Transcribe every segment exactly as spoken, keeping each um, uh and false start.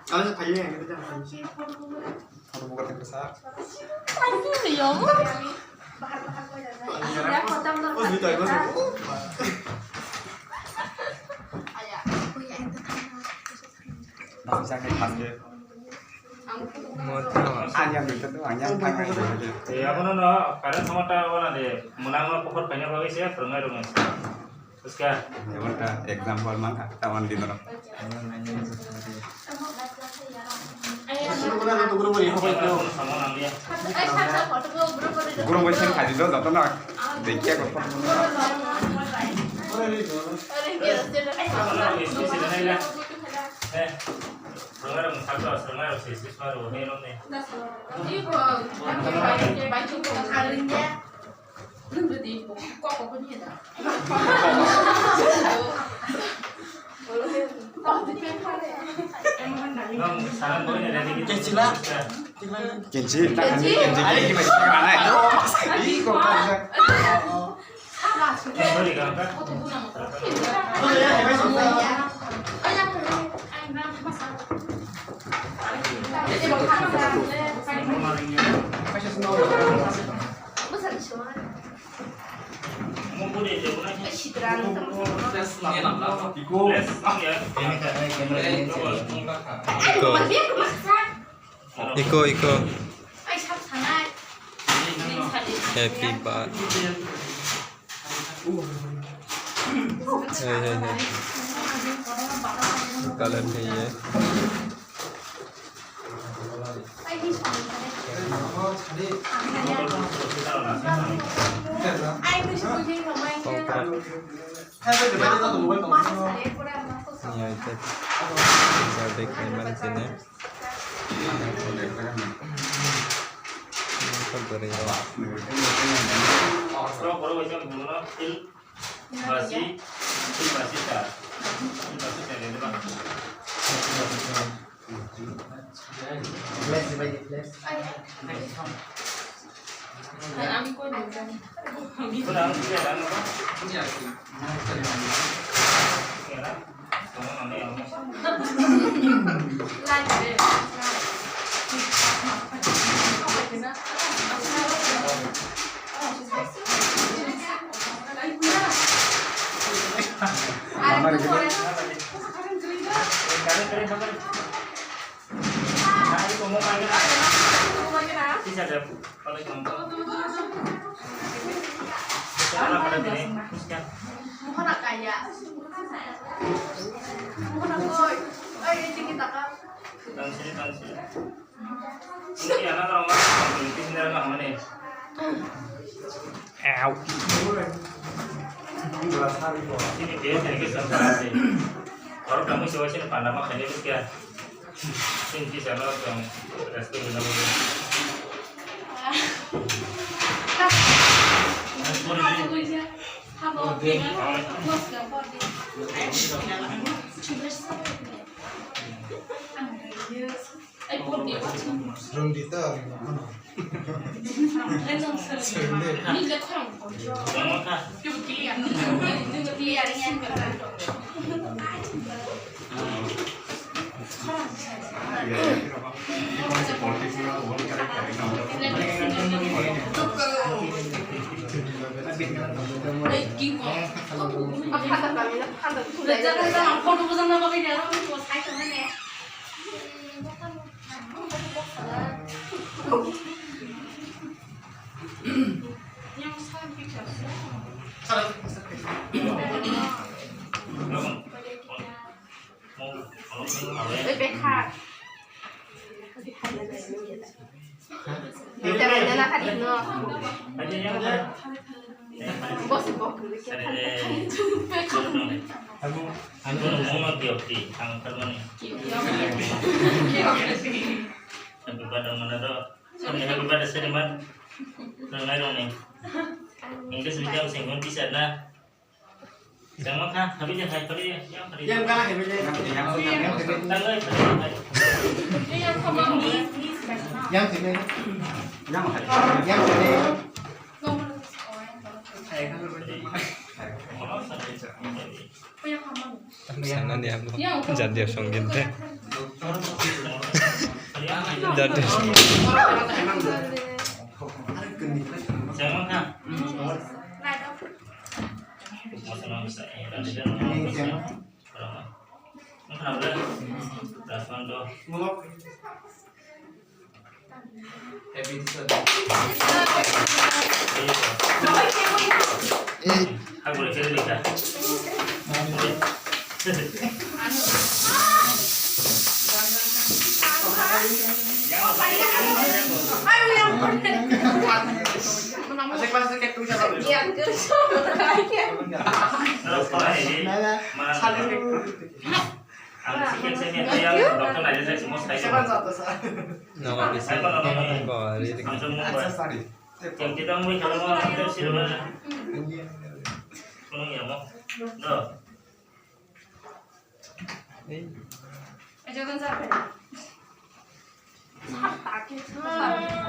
Ano sa kaya, ano sa kaya. Photo buka tengka sa. Bangsa ke khas ke. Mo tama. Anyang itu tuh, anyang tangan itu. Eh, apa nono? Karena sama tahu lah deh. Menang lah pokok banyak lagi sih, perengah dong. Terus kah? Ya, example mang, tawan di mana? Guru boy sen khaji do, joto na. Dekhiya ko. Kenchi la. Kenchi, tak kenchi, kenchi, kenchi, kenchi, kenchi. Iko. Iko, iko. Happy birthday. Hey, hey, hey. Color नहीं है। Kongkrak. Ni ai te. Birthday kaiman sini. Kok beri ya? Basi, basi ta. Basi ta, di ba? Ow. Chini base education para se. Oro kamu sewa sini panda ma khaini bukya. Chini teacher no tong respect na bukya. Rwngdi ta, rwngdi ta. Sir, le. Bosi bok. Anu, anu, anu, mama diopti, ang termani. Happy birthday mana do? Happy birthday seri man. Nang nai dong ni. English medium sing hon bisa na. Yang mana? Tapi dia hai kali ya, yang kali. Yang kalah ya, yang, yang, yang, yang, yang, yang, yang, yang, yang, yang, yang, yang, yang, yang, Sana ni abo. Jandia songin te. Dati. Ang second sem yang yang doktor aja saya semua saya. Nogo bisi. Bo ri ri. Yang kita mau kalau mau itu sih mana? Kunung ya mau. Do.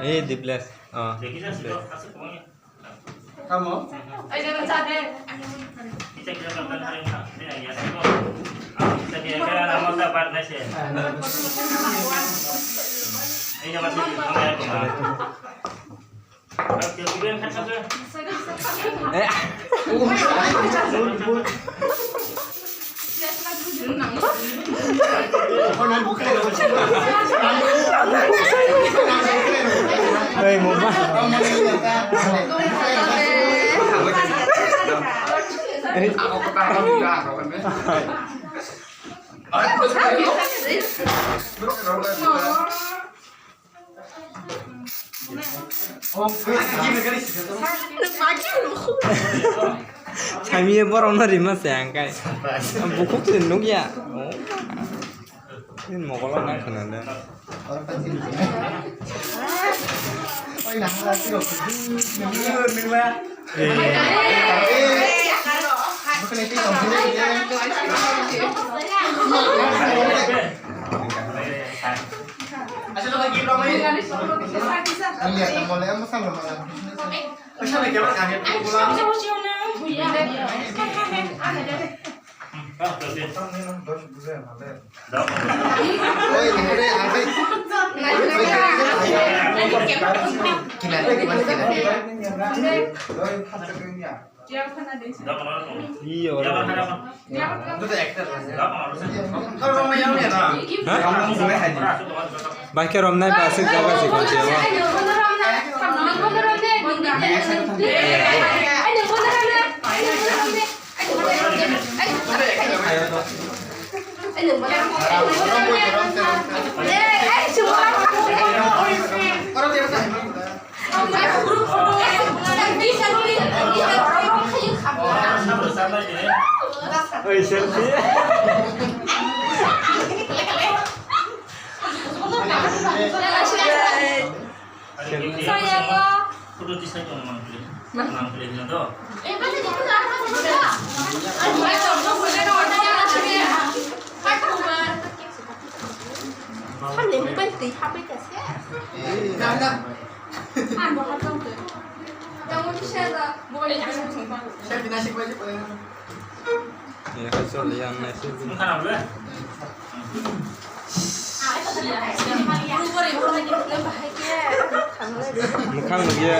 Eh, Diples. Oh, Diples. Kamu? Hey, mama. Hey. Samiye borok no rima se ang kai. Bukhuk se nukya. Oh. Ni mogol nang khna le. Iyo. Hah? Bai khe romnai ba aswk jaga se kon se. Oi, selfie. Photo tisai tong mangpili. Mangpili hino to. Samni mobile twi hapai kha se. Ang bo hapjang twi. Tamo kisa da mobile twi. Wngkha na bwle? Mwkhang nukya.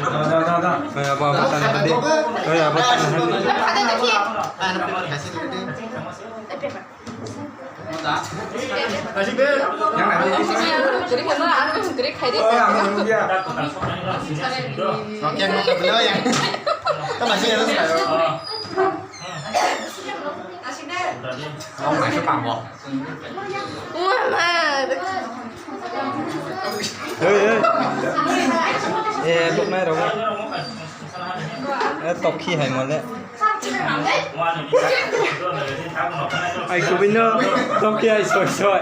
Da, da, da. Oi, abo, abo, tani hadi. Oi, abo, tani hadi. Hey, hey. Eh, buknai rok. Eh, tokhi hai mole. Ai, kubui no tokhi hai soi soi.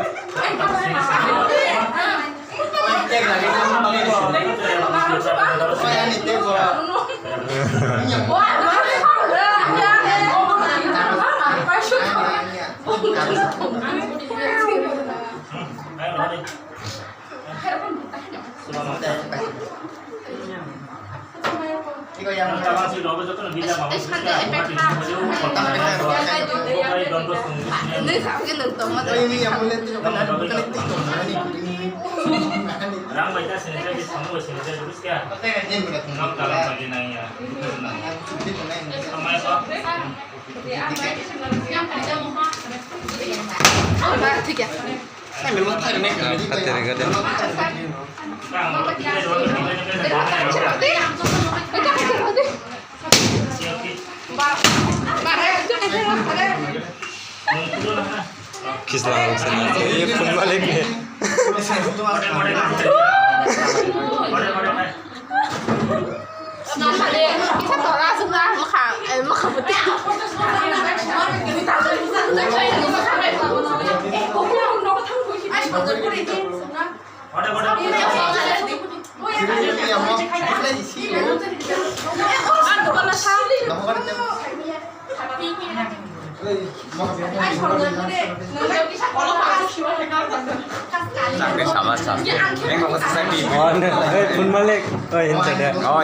Thik ya. Khatir gede. Khisla hal sana. Ye phun malik ne. Chakri sama sa. Eko ko sa di. Oh, no. Hey, phun malik. Oh, hinta dia. Oh.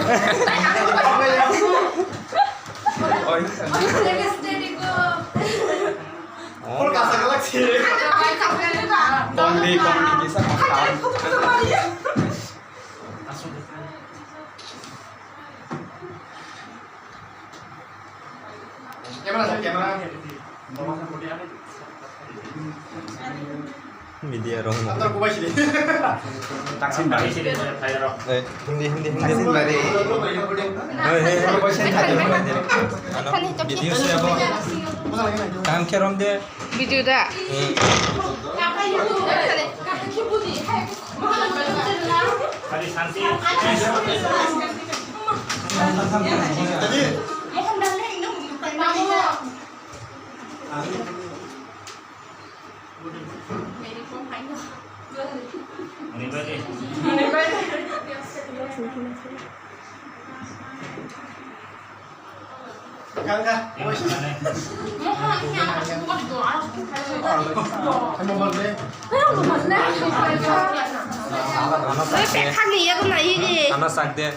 Oh. Kong di, kong di, kisa kong. Media rong. Taksim bari. Eh, Hindi, Hindi, Hindi. Taksim bari. Hei, hei, hei. Ano, video siya po. Kam khe rom de. Video da. Hmm. Ano sak de?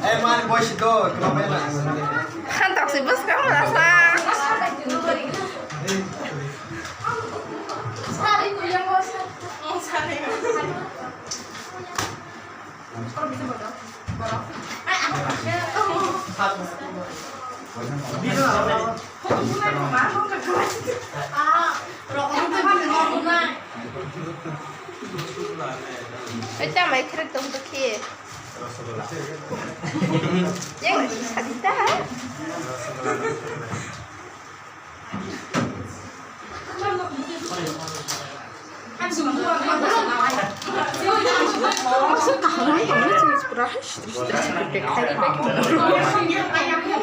Eh, man, boy, si to, kena main lah. Khan tak si bus kamu rasa. Oi, tamo khrek tong to khe. Yang sadita ha?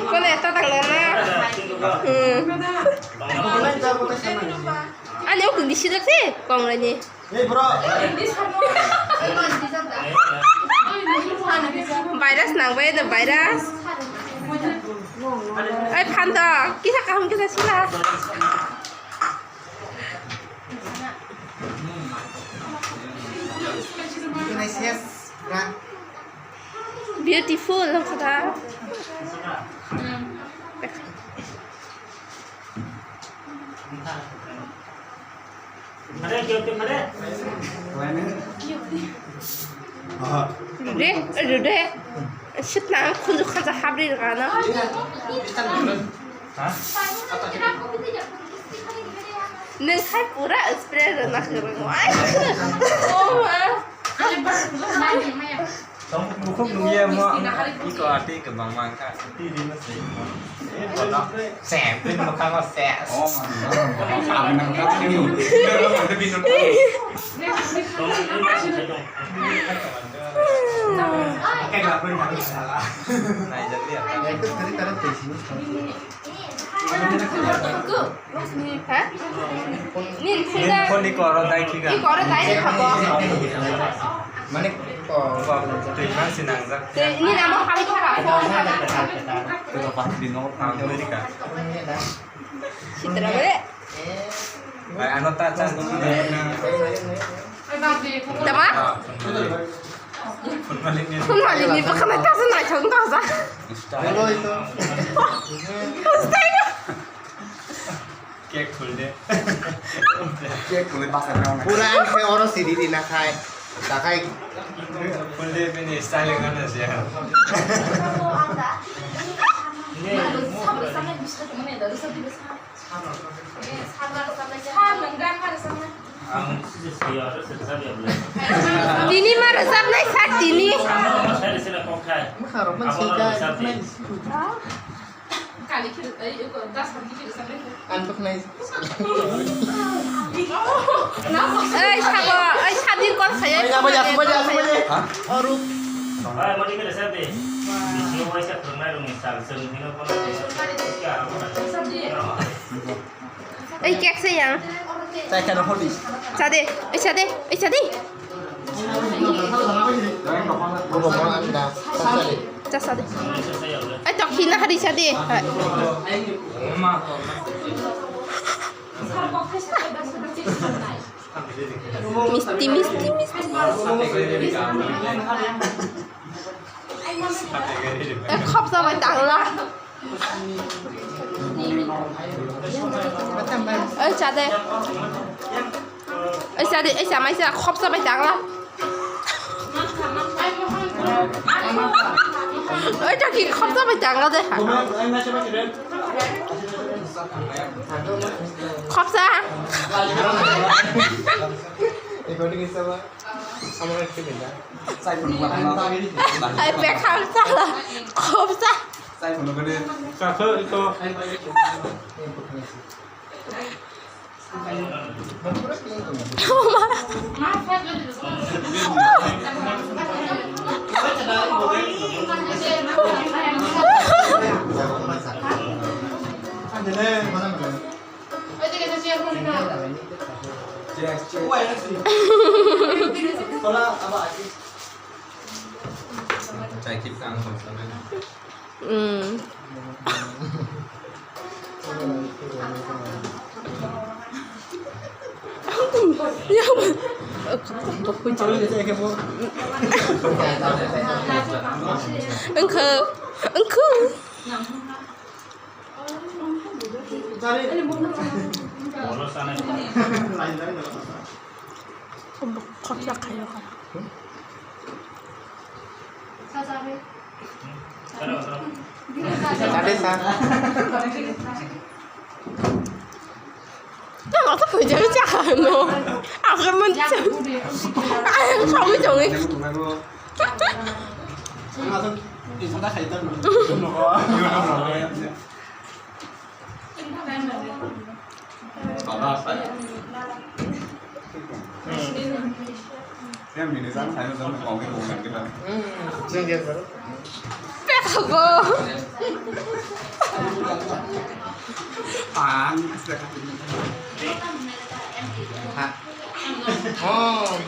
Kono eta tangna na? Hmm. Ani o kundi sidok se, kongrani. Hey, bro. Virus nang bai da virus. Ai, phan da, kisa kaham kisa sila. Beautiful, ang kata. Rude, rude. Sit nang khunju khaja habri rwgano. Nwng khai pura spray rwna kwrwng. Ai. Oh, ma. Bukhuk nungya mo. Iko ati kwbangma wngkha. Sem, twi mwkhango ses. Naijak liya. Ha? Nini phone da. Nini phone ni koro dai thika. Ni koro dai ni khabo. Mane ko. Twi ma si nangjak. Twi ni namo kami thara phone. Ko ba di no phone dai thika. Sitra bole. Tama? Phun malikni bwkhano ta se naithok wngkha sa. Cake khulde. Cake khulde basa rok. Pura ang khe oro siri rina khai. Takhai. Khulde bini style gana se. Tini ma rwchapnai sa tini. Ang toknai. Ei sabo, ei sadir kol khaya. Oru. Ei cake se yang. Chai khana hodi. Chade, ei chade, ei chade. Cha chade. Ei tok hina hari chade. Misti, misti, misti. Ei khopsa bai tangla. Ei chade. Ei chade, ei chamaisa khopsa bai tangla. Ei chaki khopsa bai tangla de. Khopsa. Ai, pekham sala, khopsa. Chai kip kang kham sanai. Mm. Wngkha, wngkha. Khopsa khayo. Chade sa. Nang asa pwjai chakha no. Ako man chang. Ay, sawi chang. Pekhago. Oh,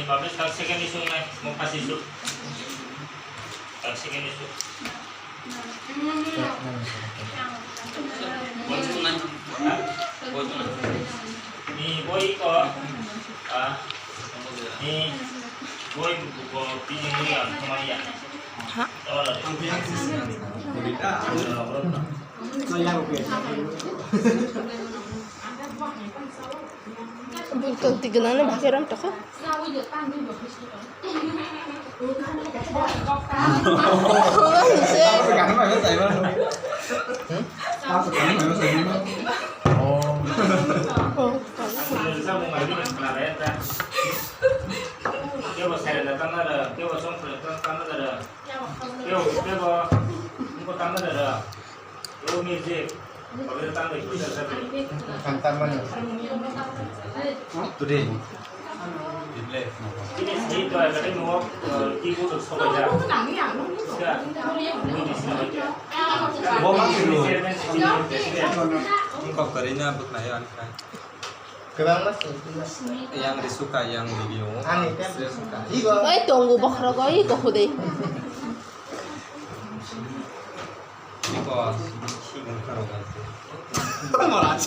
Publish third second issue nai, mo first issue. Third second issue. Ni boi ko, ah, ni boi ko pijing ya, kemari ya. Ha? Tawala. Bulto tignane bhage ram tokha. Today. Wngkok kwrwino bwkhlaio ani khe. Kwbangma sini. Yang risuka, yang video. Ani tem risuka. Oi, tongo bokhorok, oi, kohudei. Iko, si gangkha rok ang. Malas.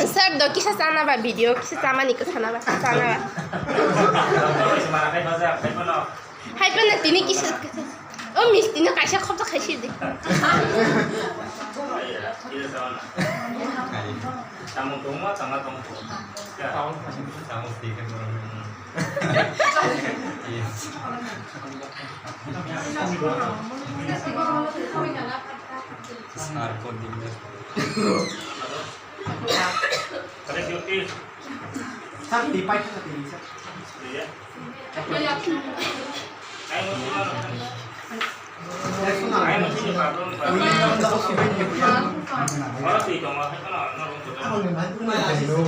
Sir, do kisa chana ba video, kisa chamani ko sana ba, chana ba. Hai pa na tini kisa, kisa. O misti no kaisa khopta khaisi di. Tamo tongma, tama tong. Tamo tong. Tamo tong. Yes. Sar ko din. Sir, di pai ka tini, sir. Iya. Sir, suna. Ini yang tak usah ini.